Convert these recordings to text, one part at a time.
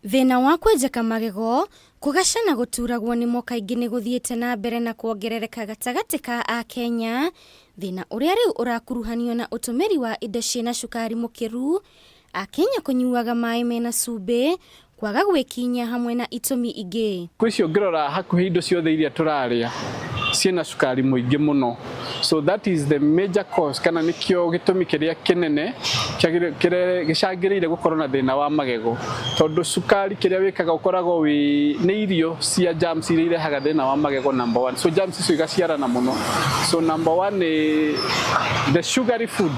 Thĩna wa kwenjeka magego, kũgaca na gũturagwo nĩmo kaingĩ nĩ gũthiĩte na mbere na kuongerereka gatagatĩ ka Akenya, thĩna ũrĩa rĩu ũrakuruhanio na ũtũmĩri wa indo ciĩna cukari mũkĩru, Akenya kũnyuaga maĩ mena cumbĩ, kwaga gwĩkinya hamwe na itũmi ingĩ. Kwĩ icio ũngĩrora hakuhĩ indo ciothe iria tũrarĩa ciĩna cukari mũingĩ mũno, so that is the major cause, kana nĩkĩo gĩtũmi kĩrĩa kĩnene gĩcangĩrĩire gũkorwo na thĩna wa magego, tondũ cukari kĩrĩa wĩkaga ũkoragwo wĩ nĩ irio cia germs iria irehaga thĩna wa magego number one. So germs icio igaciarana mũno. So number one nĩ the sugary food,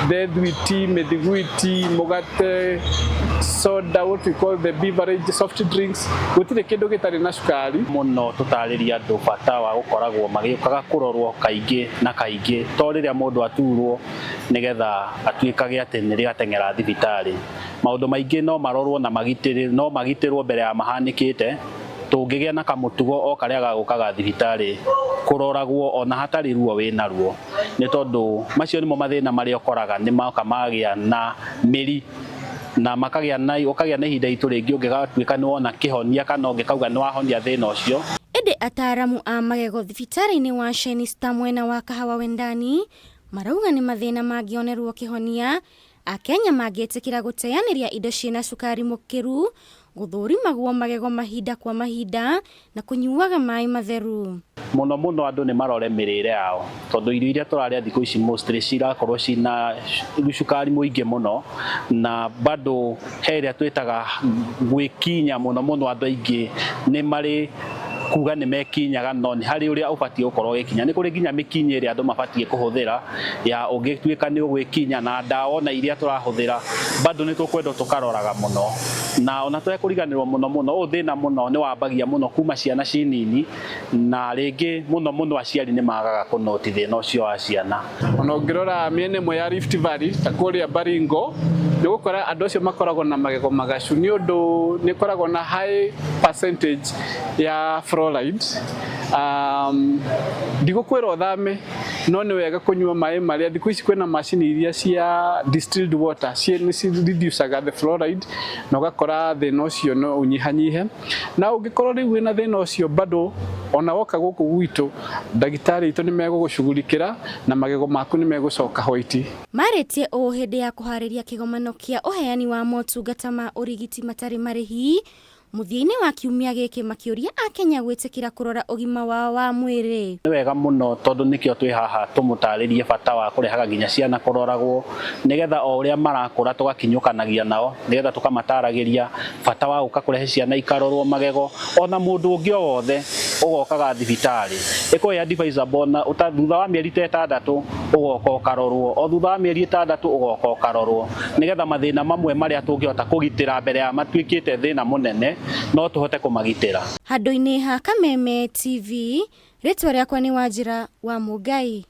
the thwiti, mĩthiguiti, mũgate, soda, what we call the beverage, soft drinks, gũtirĩ kĩndũ gĩtarĩ na cukari. Mũno tũtarĩrie andũ bata wa gũkoragwo magĩũkaga kũrorwo kaingĩ na kaingĩ, to rĩrĩa mũndũ aturwo nĩgetha atuĩkage atĩ nĩrĩo ateng'era thibitarĩ. Maũndũ maingĩ no marorwo na magitĩrĩ, no magitĩrwo mbere ya mahanĩkĩte, tũngĩgĩa na kamũtugo o karĩa gagũkaga thibitarĩ kũroragwo ona hatarĩ ruo wĩna ruo, nĩ tondũ macio nĩmo mathĩna marĩa ũkoraga nĩ moka magĩa na mĩri na makagĩa na ũkagĩa na ihinda itũ rĩngĩ ũngĩgatuĩka nĩ wona kĩhonia kana ũngĩkauga nĩ wahonia thĩna ũcio. Ĩndĩ ataaramu a magego thibitarĩ-inĩ wa Shenista mwena wa Kahawa Wendani marauga nĩ mathĩna mangĩonerwo kĩhonia Akenya mangĩtĩkĩra gũteanĩria indo ciĩna cukari mũkĩru, gũthũrimagwo magego mahinda kwa mahinda na kũnyuaga maĩ matheru. Mũno mũno andũ nĩ marore mĩrĩre yao, tondũ irio iria tũrarĩa thikũ ici mostly cirakorwo cina cukari mũingĩ mũno, na bado he ĩrĩa twĩtaga gwĩkinya mũno mũno. Andũ aingĩ nĩ marĩ kuga nĩ mekinyaga, no nĩ harĩ ũrĩa ũbatiĩ gũkorwo ũgĩkinya. Nĩ kũrĩ nginya mĩkinyo ĩrĩa andũ mabatiĩ kũhũthĩra ya ũngĩtuĩka nĩ ũgwĩkinya, na ndawa ona iria tũrahũthĩra bado nĩ tũkwendwo tũkaroraga mũno, na ona tũtekũriganĩrwo mũno mũno ũyũ thĩna mũno nĩ wambagia mũno kuma ciana ci nini, na rĩngĩ mũno mũno aciari nĩ magaga kũnoti thĩna ũcio wa ciana. Ona ũngĩrora mĩena ĩmwe ya Rift Valley ta kũrĩa Baringo, nĩ ũgũkora andũ acio makoragwo na magego magacu nĩ ũndũ nĩ ĩkoragwo na high percentage ya fluoride. Ndigũkwĩra ũthame, no nĩ wega kũnyua maĩ marĩa thikũ ici kwĩna macini iria cia distilled water nĩ ci reducaga the fluoride, na ũgakora thĩna ũcio no ũnyihanyihe. Na ũngĩkorwo rĩu wĩna thĩna ũcio bado, ona woka gũkũ gwitũ, ndagĩtarĩ aitũ nĩ megũgũcugurikĩra na magego maku nĩ megũcoka white. Marĩtie ũũ hĩndĩ ya kũharĩria kĩgomano kĩa ũheani wa motungata ma ũrigiti matarĩ marĩhi mũthia-inĩ wa kiumia gĩkĩ, makĩũria Akenya gwĩtĩkĩra kũrora ũgima wao wa mwĩrĩ. Nĩ wega mũno, tondũ nĩkĩo twĩ haha tũmũtarĩrie bata wa kũrehaga nginya ciana kũroragwo, nĩgetha o ũrĩa marakũra tũgakinyũkanagia nao, nĩgetha tũkamataragĩria bata wa gũka kũrehe ciana ikarorwo magego. Ona mũndũ ũngĩ o wothe ũgokaga thibitarĩ ĩkorwo ĩ advisable, na thutha wa mĩeri ta 6 ũgoka ũkarorwo, o thutha wa mĩeri 6 ũgoka ũkarorwo, nĩgetha mathĩna mamwe marĩa tũngĩhota kũgitĩra mbere ya matuĩkĩte thĩna mũnene no tũhote kũmagitĩra. Handũ-inĩ ha Kameme TV, rĩtwa rĩakwa nĩ Wanjĩra wa Mũngai.